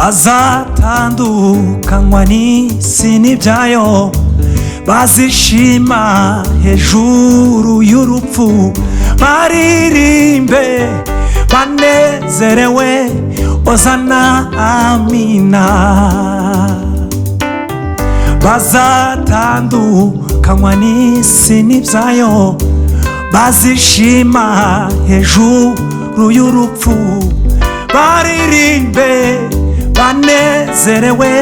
Bazatandukanywa n'isi n'ibyayo, bazishima hejuru y'urupfu, baririmbe banezerewe, ozana amina. Bazatandukanywa n'isi n'ibyayo, bazishima hejuru y'urupfu, baririmbe banezerewe,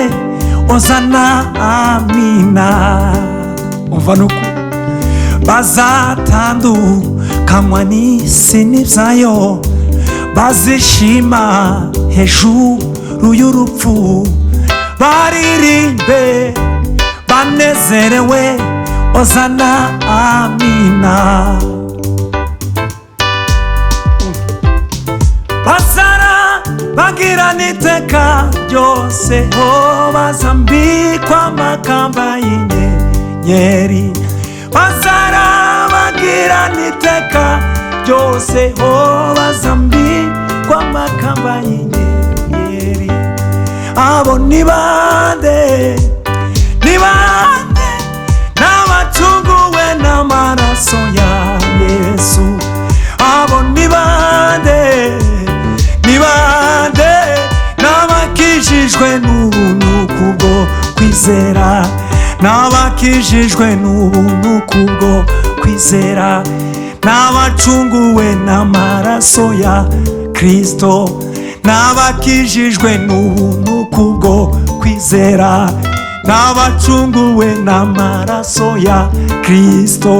ozana amina. Umva nuko bazatandukanywa n'isi n'ibyayo, bazishima hejuru y'urupfu, baririmbe banezerewe, ozana amina. Bazara bagirana iteka ryose, ho bazambikwa amakamba y'inyenyeri. Bazara bagirana iteka ryose, ho bazambikwa amakamba y'inyenyeri. Abo ni bande? Ni bande? N'abacunguwe n'amaraso ya Yesu. Abo ni bande? Ni bande? N'abakijijwe n'ubuntu kubwo kwizera, n'abakijijwe n'ubuntu kubwo kwizera, n'abacunguwe n'amaraso ya Kristo, n'abakijijwe n'ubuntu kubwo kwizera, n'abacunguwe n'amaraso ya Kristo,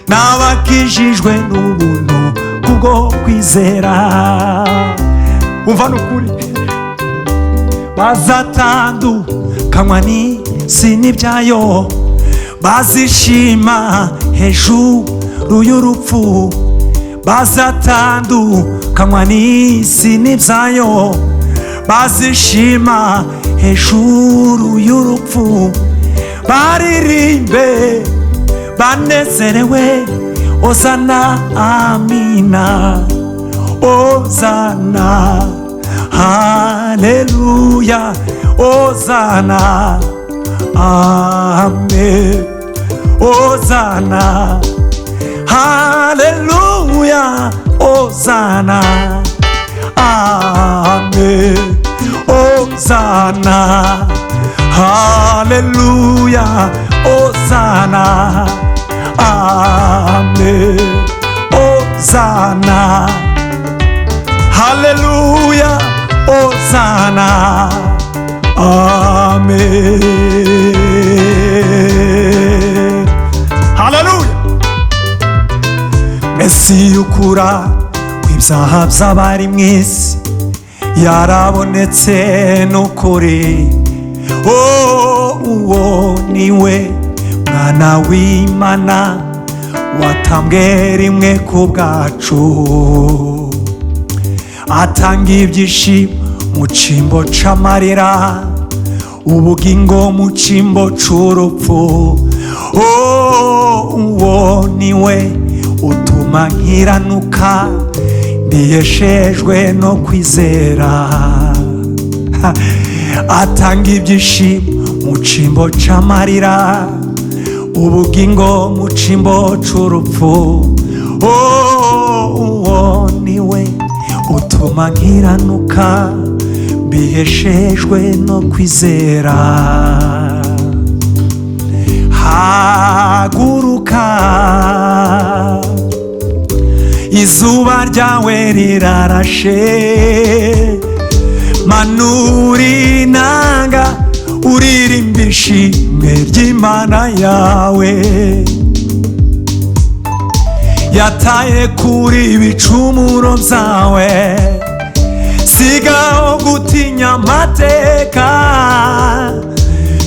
n'abakijijwe n'ubuntu kubwo kwizera. Umva nukuri, bazatandukanywa n'isi n'ibyayo, bazishima hejuru y'urupfu, bazatandukanywa n'isi n'ibyayo, bazishima hejuru y'urupfu, baririmbe banezerewe, ozana amina, ozana haleluya, ozana amen, ozana haleluya, ozana amen, ozana haleluya, ozana amen, ozana haleluya, ozana amen. Haleluya. Mesiya ukura kw'ibyaha by'abari mu isi yarabonetse n'ukuri. Oh, uwo niwe mwana w'Imana watambwe rimwe ku bwacu, atanga ibyishimo mu cyimbo c'amarira, ubugingo mu cyimbo c'urupfu. Oh, uwo niwe utuma nkiranuka mbiheshejwe no kwizera, atanga ibyishimo mu cyimbo c'amarira, ubugingo mu cyimbo c'urupfu. Oh, uwo niwe utuma nkiranuka mbiheshejwe no kwizera. Haguruka, izuba ryawe rirarashe, manura inanga uririmba ishimwe ry'Imana yawe. Yataye kuri ibicumuro byawe, sigaho gutinya amateka,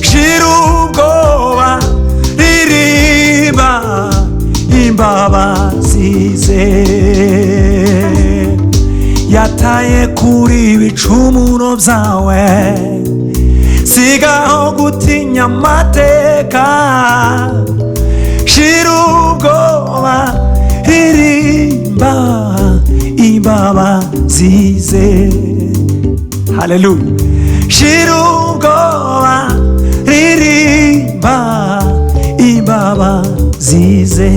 shira ubwoba, ririmba imbabazi ze. Yataye kuri ibicumuro byawe, sigaho gutinya amateka, shira ubwoba, ririmba imbabazi ze. Haleluya. Shira ubwoba, ririmba imbabazi ze.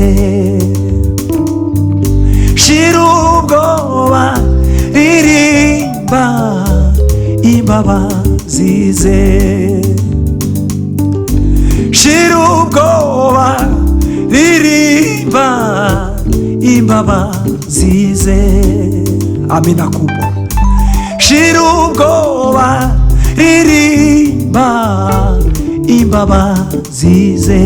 Shira ubwoba, ririmba imbabazi ze. Shira ubwoba, ririmba imbabazi ze. Amina kubwa. Shira ubwoba, ririmba imbabazi ze.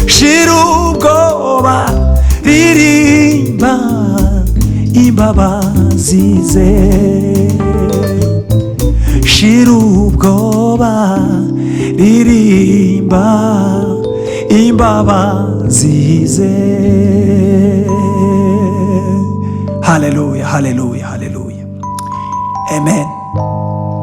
Shira ubwoba, ririmba imbabazi ze. Shira ubwoba, ririmba imbabazi ze. Haleluya, haleluya, haleluya, amen.